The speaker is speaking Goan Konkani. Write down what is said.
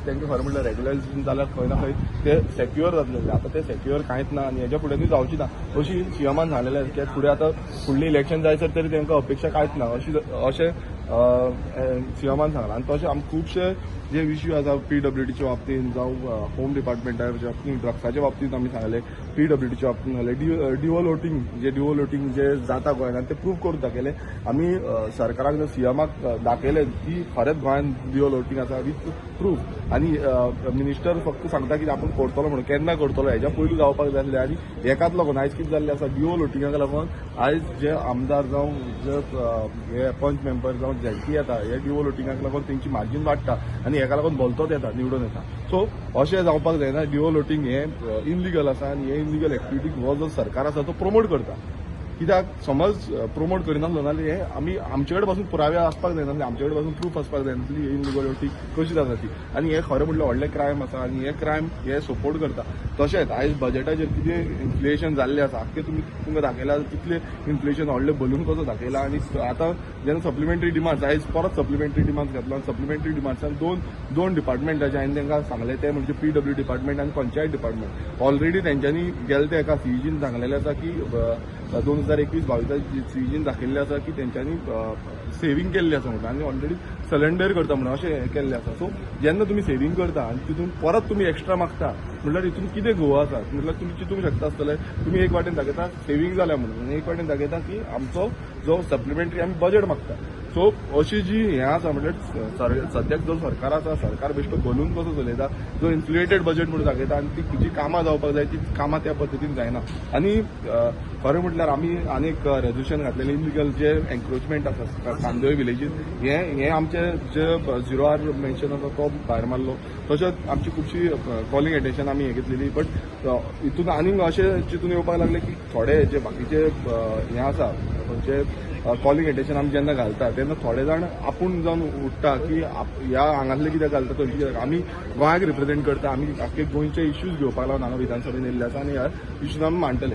तांकां खरें म्हटल्यार रेग्युलरायझेशन जाल्यार खंय ना खंय ते सेक्युअर जातले. आतां ते सेक्युअर कांयच ना आनी हेच्या फुडें जावची ना अशी सीएमान सांगलेलें आसा. कित्याक फुडें आतां फुडलें इलेक्शन जायसर तरी तांकां अपेक्षा कांयच ना अशी अशें सीएमान सांगलां. आनी तशें आमी खुबशे जे इश्यू आसा, पीडब्ल्यूडीच्या बाबतींत जावं होम डिपार्टमेंटाच्या बाबतींत, ड्रग्साच्या बाबतींत आमी सांगलें, पीडब्ल्यूडीच्या बाबतींत सांगलें, ड्युअल वोटींग जे ड्युअल वोटींग जे जाता गोंयांत ते प्रूव करून दाखयलें आमी सरकाराक, सीएमाक दाखयलें की खरेंच गोंयांत ड्युअल वोटींग आसा विथ प्रूफ. आनी मिनिस्टर फक्त सांगता की आपूण करतलो म्हणून, केन्ना करतलो? हेज्या पयलू जावपाक जाय आसलें. आनी हेकाच लागून आयज कितें जाल्लें आसा, ड्युअल वोटिंगाक लागून आयज जे आमदार जावं जे हे पंच मेंबर जावं झेडपी येता, हे ड्युअल वोटिंगाक लागून तेंची मार्जीन वाडटा आनी हेका लागून भलतोच येता, निवडून येता. सो अशें जावपाक जायना. ड्युअल वोटींग हें इनलिगल आसा आनी हे इनलिगल एक्टिविटीक हो जो सरकार आसा तो प्रमोट करता. कित्याक समज प्रमोट करिनासलो नाल्यार हे आमी आमचे कडेन पासून पुरावे आसपाक जायनासले, आमचे कडेन पासून प्रूफ आसपाक जायनासली ही इनलिगल वोटींग कशी जाता ती. आनी हे खरें म्हटल्यार व्हडलें क्रायम आसा आनी हे क्रायम हे सपोर्ट करता. तशेंच आयज बजेटाचेर कितें इन्फ्लेशन जाल्लें आसा, आख्खें तुमी तुमकां दाखयलां कितलें इन्फ्लेशन, व्हडलें बलून कसो दाखयला. आनी आतां जेन्ना सप्लिमेंटरी डिमांड्स, आयज परत सप्लिमेंटरी डिमांड्स घातलो आनी सप्लिमेंटरी डिमांड्सान दोन दोन डिपार्टमेंटाचे हांवें तांकां सांगलें, ते म्हणजे पीडब्ल्यू डिपार्टमेंट आनी पंचायत डिपार्टमेंट. ऑलरेडी तेंच्यांनी गेले ते एका सीईजीन सांगलेलें आसा की 2021-22 सीईजीन दाखयल्लें आसा की तेंच्यांनी सेवींग केल्लें आसा म्हणून आनी ऑलरेडी सरेंडर करता म्हणून अशें हें केल्लें आसा. सो जेन्ना तुमी सेवींग करता आनी तितून परत तुमी एक्स्ट्रा मागता म्हटल्यार हितून कितें घोव आसा म्हटल्यार तुमी चिंतूंक शकता आसतले. तुमी एक वाटेन दाखयता सेवींग जाल्या म्हणून आनी एक वाटेन दाखयता की आमचो जो सप्लिमेंटरी आमी बजेट मागता. सो अशी जी हें आसा म्हटल्यार सद्याक जो सरकार आसा, सरकार बेश्टो बलून कसो चलयता, जो इन्फ्लेटेड बजेट म्हणून दाखयता आनी ती जी कामां जावपाक जाय ती कामां त्या पद्दतीन जायना. आनी खरें म्हटल्यार आमी आनीक रेजोल्युशन घातलेलें, इलिगल जे एन्क्रोचमेंट आसा कांदोळे विलेजीन, हे हे आमचे जे झिरो आर मेन्शन आसा तो भायर मारलो. तशेंच आमची खुबशी कॉलिंग एटेन्शन आमी हें घेतलेली. बट हितून आनीक अशें चिंतून येवपाक लागले की थोडे जे बाकीचे हें आसा, खंयचे कॉलिंग एटेन्शन आमी जेन्ना घालता तेन्ना थोडे जाण आपूण जावन उठ्ठा की ह्या हांगासले कित्याक घालता, थंयचे कित्याक. आमी गोंयाक रिप्रेझेंट करता. आमी आख्खे गोंयचे इश्यूज घेवपाक लागून हांगा विधानसभेन येयल्ले आसा आनी ह्या इश्यूज आमी मांडटले.